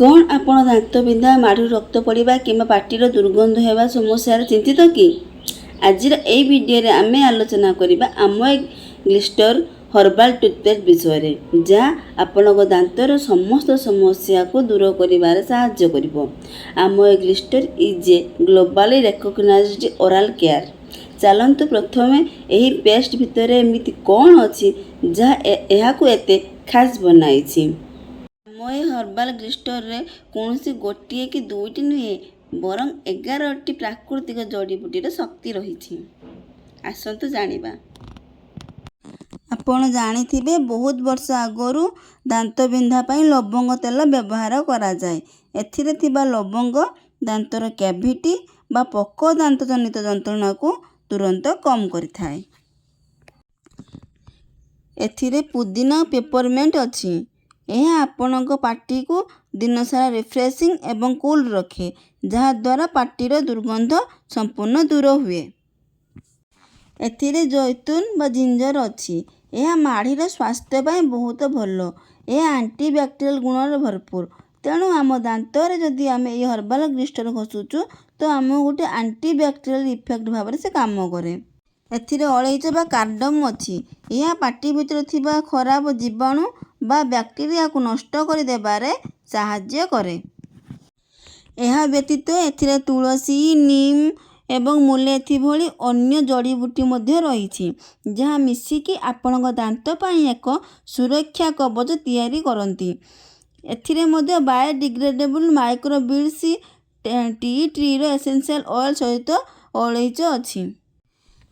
କ'ଣ ଆପଣ ଦାନ୍ତ ବିନ୍ଧା, ମାଢ଼ିରୁ ରକ୍ତ ପଡ଼ିବା କିମ୍ବା ପାଟିର ଦୁର୍ଗନ୍ଧ ହେବା ସମସ୍ୟାରେ ଚିନ୍ତିତ କି? ଆଜିର ଏହି ଭିଡ଼ିଓରେ ଆମେ ଆଲୋଚନା କରିବା ଆମୱେ ଗ୍ଲିଷ୍ଟର ହର୍ବାଲ ଟୁଥପେଷ୍ଟ ବିଷୟରେ, ଯାହା ଆପଣଙ୍କ ଦାନ୍ତର ସମସ୍ତ ସମସ୍ୟାକୁ ଦୂର କରିବାରେ ସାହାଯ୍ୟ କରିବ। Amway Glister is a globally recognized oral care. ଚାଲନ୍ତୁ, ପ୍ରଥମେ ଏହି ପେଷ୍ଟ ଭିତରେ ଏମିତି କ'ଣ ଅଛି ଯାହା ଏହାକୁ ଏତେ ଖାସ୍ ବନାଇଛି। ଆମୱେ ହର୍ବାଲ ଗ୍ଲିଷ୍ଟରରେ କୌଣସି ଗୋଟିଏ କି ଦୁଇଟି ନୁହେଁ, ବରଂ 11ଟି ପ୍ରାକୃତିକ ଜଡ଼ିବୁଟିର ଶକ୍ତି ରହିଛି। ଆସନ୍ତୁ ଜାଣିବା। ଆପଣ ଜାଣିଥିବେ, ବହୁତ ବର୍ଷ ଆଗରୁ ଦାନ୍ତ ବିନ୍ଧା ପାଇଁ ଲବଙ୍ଗ ତେଲ ବ୍ୟବହାର କରାଯାଏ। ଏଥିରେ ଥିବା ଲବଙ୍ଗ ଦାନ୍ତର କ୍ୟାଭିଟି ବା ପୋକ ଦାନ୍ତ ଜନିତ ଯନ୍ତ୍ରଣାକୁ ତୁରନ୍ତ କମ୍ କରିଥାଏ। ଏଥିରେ ପୁଦିନା ଓ ପେପରମେଣ୍ଟ ଅଛି। ଏହା ଆପଣଙ୍କ ପାଟିକୁ ଦିନସାରା ରିଫ୍ରେସିଂ ଏବଂ କୁଲ୍ ରଖେ, ଯାହାଦ୍ୱାରା ପାଟିର ଦୁର୍ଗନ୍ଧ ସମ୍ପୂର୍ଣ୍ଣ ଦୂର ହୁଏ। ଏଥିରେ ଜୈତୁନ ବା ଜିଞ୍ଜର ଅଛି। ଏହା ମାଢ଼ିର ସ୍ୱାସ୍ଥ୍ୟ ପାଇଁ ବହୁତ ଭଲ। ଏହା ଆଣ୍ଟିବ୍ୟାକ୍ଟେରିଆଲ ଗୁଣରେ ଭରପୁର। ତେଣୁ ଆମ ଦାନ୍ତରେ ଯଦି ଆମେ ଏହି ହର୍ବାଲ ଗ୍ଲିଷ୍ଟର ଘଷୁଛୁ, ତ ଆମକୁ ଗୋଟେ ଆଣ୍ଟିବ୍ୟାକ୍ଟେରିଆଲ ଇଫେକ୍ଟ ଭାବରେ ସେ କାମ କରେ। ଏଥିରେ ଅଳେଇଚ ବା କାର୍ଡାମମ୍ ଅଛି। ଏହା ପାଟି ଭିତରେ ଥିବା ଖରାପ ଜୀବାଣୁ ବା ବ୍ୟାକ୍ଟେରିଆକୁ ନଷ୍ଟ କରିଦେବାରେ ସାହାଯ୍ୟ କରେ। ଏହା ବ୍ୟତୀତ ଏଥିରେ ତୁଳସୀ, ନିମ୍ ଏବଂ ମୁଲେଥି ଭଳି ଅନ୍ୟ ଜଡ଼ିବୁଟି ମଧ୍ୟ ରହିଛି, ଯାହା ମିଶିକି ଆପଣଙ୍କ ଦାନ୍ତ ପାଇଁ ଏକ ସୁରକ୍ଷା କବଚ ତିଆରି କରନ୍ତି। ଏଥିରେ ମଧ୍ୟ ବାୟୋଡିଗ୍ରେଡେବଲ୍ ମାଇକ୍ରୋବିଡ୍ସ, ଟି ଟ୍ରିର ଏସେନ୍ସିଆଲ ଅଏଲ୍ ସହିତ ଅଳେଇଚ ଅଛି।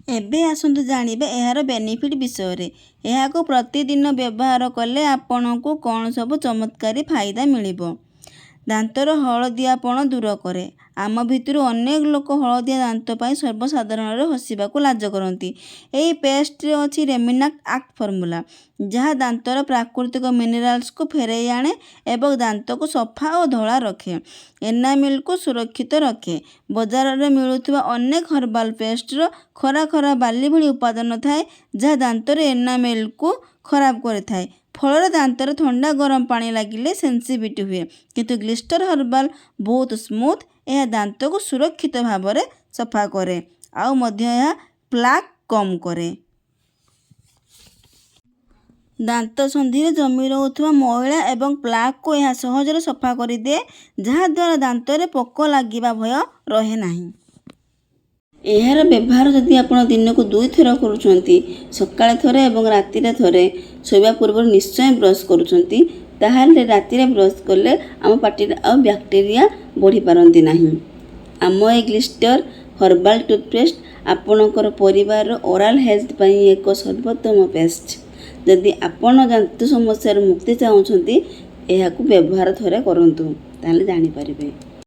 ଏବେ ଆସନ୍ତୁ ଜାଣିବା ଏହାର ବେନିଫିଟ୍ ବିଷୟରେ। ଏହାକୁ ପ୍ରତିଦିନ ବ୍ୟବହାର କଲେ ଆପଣଙ୍କୁ କ'ଣ ସବୁ ଚମତ୍କାରୀ ଫାଇଦା ମିଳିବ? ଦାନ୍ତର ହଳଦିଆପଣ ଦୂର କରେ। ଆମ ଭିତରୁ ଅନେକ ଲୋକ ହଳଦିଆ ଦାନ୍ତ ପାଇଁ ସର୍ବସାଧାରଣରେ ହସିବାକୁ ଲାଜ କରନ୍ତି। ଏହି ପେଷ୍ଟରେ ଅଛି ରେମିନାଣ୍ଟ ଆକ୍ଟ ଫର୍ମୁଲା, ଯାହା ଦାନ୍ତର ପ୍ରାକୃତିକ ମିନେରାଲ୍ସକୁ ଫେରାଇ ଆଣେ ଏବଂ ଦାନ୍ତକୁ ସଫା ଓ ଧଳା ରଖେ, ଏନାମେଲକୁ ସୁରକ୍ଷିତ ରଖେ। ବଜାରରେ ମିଳୁଥିବା ଅନେକ ହର୍ବାଲ ପେଷ୍ଟର ଖରା ଖରା ବାଲି ଭଳି ଉପାଦାନ ଥାଏ, ଯାହା ଦାନ୍ତର ଏନାମେଲକୁ ଖରାପ କରିଥାଏ। ଫଳରେ ଦାନ୍ତରେ ଥଣ୍ଡା ଗରମ ପାଣି ଲାଗିଲେ ସେନ୍ସିଟିଭିଟି ହୁଏ। କିନ୍ତୁ ଗ୍ଲିଷ୍ଟର ହର୍ବାଲ ବହୁତ ସ୍ମୁଥ୍। ଏହା ଦାନ୍ତକୁ ସୁରକ୍ଷିତ ଭାବରେ ସଫା କରେ, ଆଉ ମଧ୍ୟ ଏହା ପ୍ଲାକ୍ କମ୍ କରେ। ଦାନ୍ତ ସନ୍ଧିରେ ଜମି ରହୁଥିବା ମଇଳା ଏବଂ ପ୍ଲାକ୍କୁ ଏହା ସହଜରେ ସଫା କରିଦିଏ, ଯାହାଦ୍ୱାରା ଦାନ୍ତରେ ପୋକ ଲାଗିବା ଭୟ ରହେ ନାହିଁ। ଏହାର ବ୍ୟବହାର ଯଦି ଆପଣ ଦିନକୁ ଦୁଇଥର କରୁଛନ୍ତି, ସକାଳେ ଥରେ ଏବଂ ରାତିରେ ଥରେ, ଶୋଇବା ପୂର୍ବରୁ ନିଶ୍ଚୟ ବ୍ରସ୍ କରୁଛନ୍ତି, ତାହେଲେ ରାତିରେ ବ୍ରସ୍ କଲେ ଆମ ପାଟିରେ ଆଉ ବ୍ୟାକ୍ଟେରିଆ ବଢ଼ିପାରନ୍ତି ନାହିଁ। ଆମୱେ ଗ୍ଲିଷ୍ଟର ହର୍ବାଲ ଟୁଥପେଷ୍ଟ ଆପଣଙ୍କର ପରିବାରର ଓରାଲ୍ ହେଲ୍ଥ ପାଇଁ ଏକ ସର୍ବୋତ୍ତମ ପେଷ୍ଟ। ଯଦି ଆପଣ ଦାନ୍ତ ସମସ୍ୟାରୁ ମୁକ୍ତି ଚାହୁଁଛନ୍ତି, ଏହାକୁ ବ୍ୟବହାର ଥରେ କରନ୍ତୁ, ତାହେଲେ ଜାଣିପାରିବେ।